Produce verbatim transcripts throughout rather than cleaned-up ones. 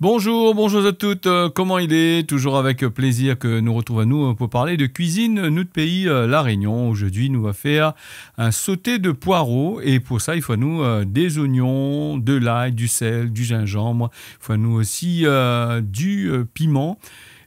Bonjour, bonjour à toutes. Euh, koman i lé ? Toujours avec plaisir que nous retrouvons nous, euh, pour parler de cuisine, nout péi, euh, La Réunion. Aujourd'hui, nous va faire un sauté de poireaux. Et pour ça, il faut nous, euh, des oignons, de l'ail, du sel, du gingembre. Il faut nous aussi, euh, du, euh, piment.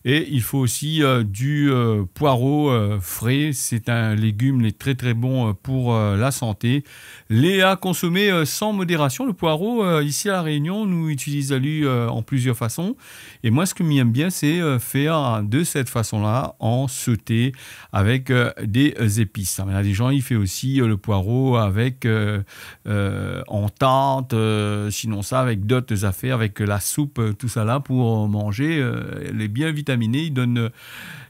Et il faut aussi, euh, du, euh, poireau, euh, frais. C'est un légume, il est très, très bon, euh, pour, euh, la santé. Lé à consommer, euh, sans modération. Le poireau, euh, ici à La Réunion, nous utilisons lui, euh, en plusieurs façons. Et moi, ce que j'aime bien, c'est, euh, faire de cette façon-là, en sauté, avec, euh, des, euh, épices. Hein, mais il y a des gens, ils font aussi, euh, le poireau avec, euh, euh, en tarte, euh, sinon ça, avec d'autres affaires, avec la soupe, euh, tout ça là, pour, euh, manger. Euh, il est bien vitaminé, il donne, euh,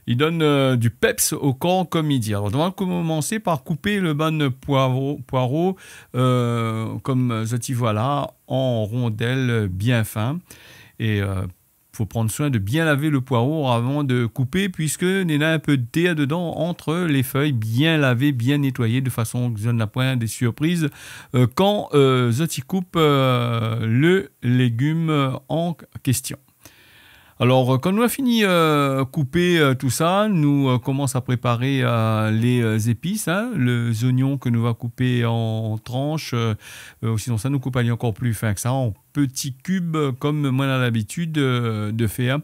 il donne, euh, du peps au corps, comme il dit. Alors, on va commencer par couper le bann poireau, poireau, euh, comme zot i voi la, en rondelles bien fin. Et, euh, faut prendre soin de bien laver le poireau avant de couper, puisque néna un peu de terre dedans, entre les feuilles, bien lavé, bien nettoyé, de façon que zot na point des surprises, euh, quand, euh, zot i koup, euh, le légume, euh, en question. Alors, euh, kan nou la fini, euh, koupé, euh, tout sa, nou, euh, komans a préparé, euh, les, euh, épices, hein, les oignons que nou va koupé en tranches, euh, euh, sinon sa, nou koup ali ankor pli fin ke sa, en petits cubes, euh, comme moin na l'habitude, euh, de faire.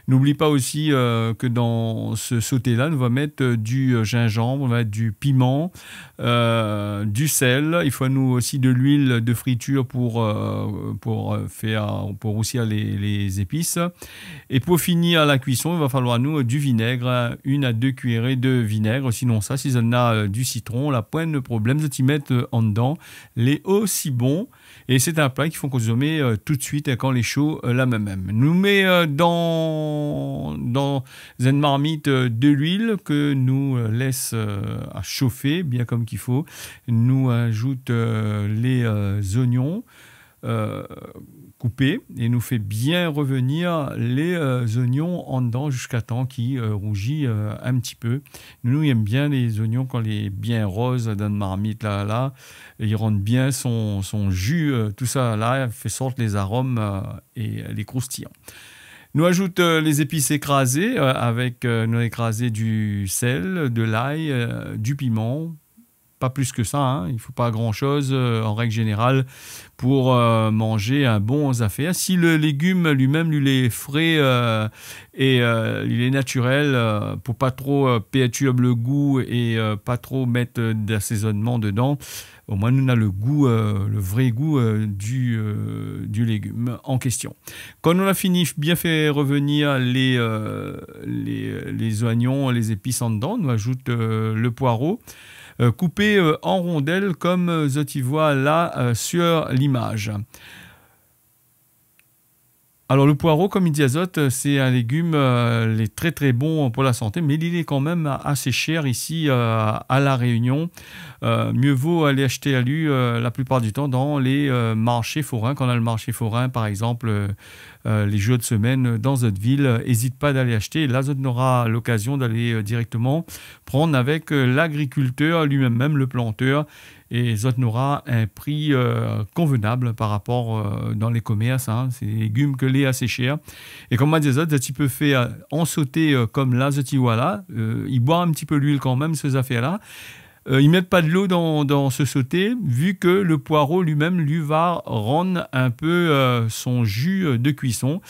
N'oublie pas aussi, euh, que dans ce sauté-là, nou va mèt, euh, du, euh, gingembre, nou va mèt du piment, euh, du sel. Il faut nous aussi de l'huile de friture pour, euh, pour, euh, faire, pour roussir les, les épices. Et pour finir la cuisson, il va falloir nous, euh, du vinaigre, hein, une à deux cuillerées de vinaigre. Sinon sa, si zot na, euh, du citron, la poin de problèm, zot i mèt, euh, andan, lé osi bon. Et c'est un plat qu'il faut consommer, euh, tout de suite, hein, kan lé sho, euh, la mèm mèm. Nou mèt, euh, dans, dans une marmite, euh, de l'huile que nou, euh, laisse, euh, à chauffer bien comme qu'il faut. Nou ajoute, euh, les, euh, oignons, euh, koupé é nou fé bien revenir les, euh, oignons andan jusqu'à temps ki, euh, rougi, euh, un petit peu. Nou, nou èm bien les oignons kan lé bien roz dan marmit la, la. I rann bien son, son ju, euh, tout sa la, fé sort les arômes, euh, é lé kroustiyan. Nou ajoute, euh, les épices écrasées, euh, avec, euh, nou ékrazé du sel, de l'ail, euh, du piment. Pas plus que ça, hein. Il faut pas grand-chose, euh, en règle générale, pour, euh, manger un bon zafèr. Si le légume lui-même, li lé frais, euh, et, euh, li lé naturel, euh, pour pas trop, euh, perturber le goût et, euh, pas trop mettre, euh, d'assaisonnement dedans, au moins nou na le goût, euh, le vrai goût, euh, du, euh, du légume en question. Kan nou la fini bien fé revenir les, euh, les, les oignons, les épices andan, nou ajoute, euh, le poireau, euh, koupé, euh, en rondelles comme, euh, zot i voi la, euh, sur l'image. Alors, le poireau, comme i di azot, euh, c'est un légume, euh, li lé très, très bon pour la santé, mais li lé kan mèm assez cher ici, euh, à La Réunion. Euh, mieux vaut aller acheter ali, euh, la plupart du temps dans les, euh, marchés forains. Kan nou na le marché forain, par exemple, euh, euh, les jours de semaine, euh, dans zot vil, euh, hésite pas d'aller acheter. La, zot nora l'occasion d'aller, euh, directement prendre avec, euh, l'agriculteur lui-même, même le planteur, é zot nora un prix, euh, convenable par rapport, euh, dans les commerces, hein. C'est des légumes ke lé assez cher. É kom ma di azot, zot i pé fé, euh, en sauté, euh, comme la, zot i voi la, euh, i boir un petit peu l'huile kan mèm, ces affaires-là. Euh, i mèt pas de l'eau dans, dans ce sauté, vu que le poireau lui-même, li va rann un peu, euh, son jus, euh, de cuisson.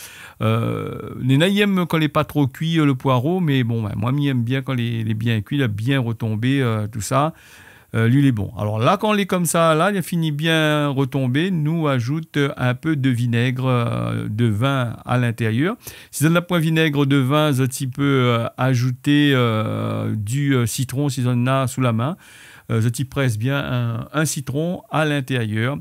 Euh, néna i èm kan lé pas trop kui, euh, le poireau, mais bon, ben, moin, mi èm bien kan lé, lé bien kui, li la bien retombé, euh, tout sa. Euh, li lé bon. Alors la, kan lé comme ça, la, li la fini bien retombé, nou ajoute, euh, un peu de vinaigre, euh, de vin à l'intérieur. Si zot na poin vinaigre de vin, zot i pé, euh, ajouter, euh, du, euh, citron si zot na sou la min. Euh, zot i près bien un, un citron à l'intérieur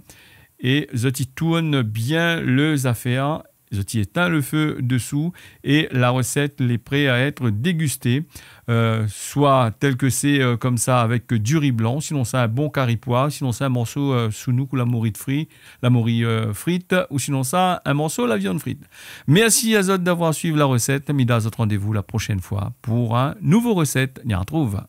é zot i tourn bien les affaires. Zot i étin le feu dessous é la recette lé prêt à être dégustée. Euh, soit tel que c'est, euh, comme ça avec du riz blanc, sinon sa un bon kari poi, sinon sa un morso, euh, sounouk ou la mori fri, la mori, euh, frit, ou sinon sa un morso la viann frit. Merci à zot d'avoir suivi la recette. Mi donn azot rendez-vous la prochaine fois pour un nouveau recette. Ni retrouve.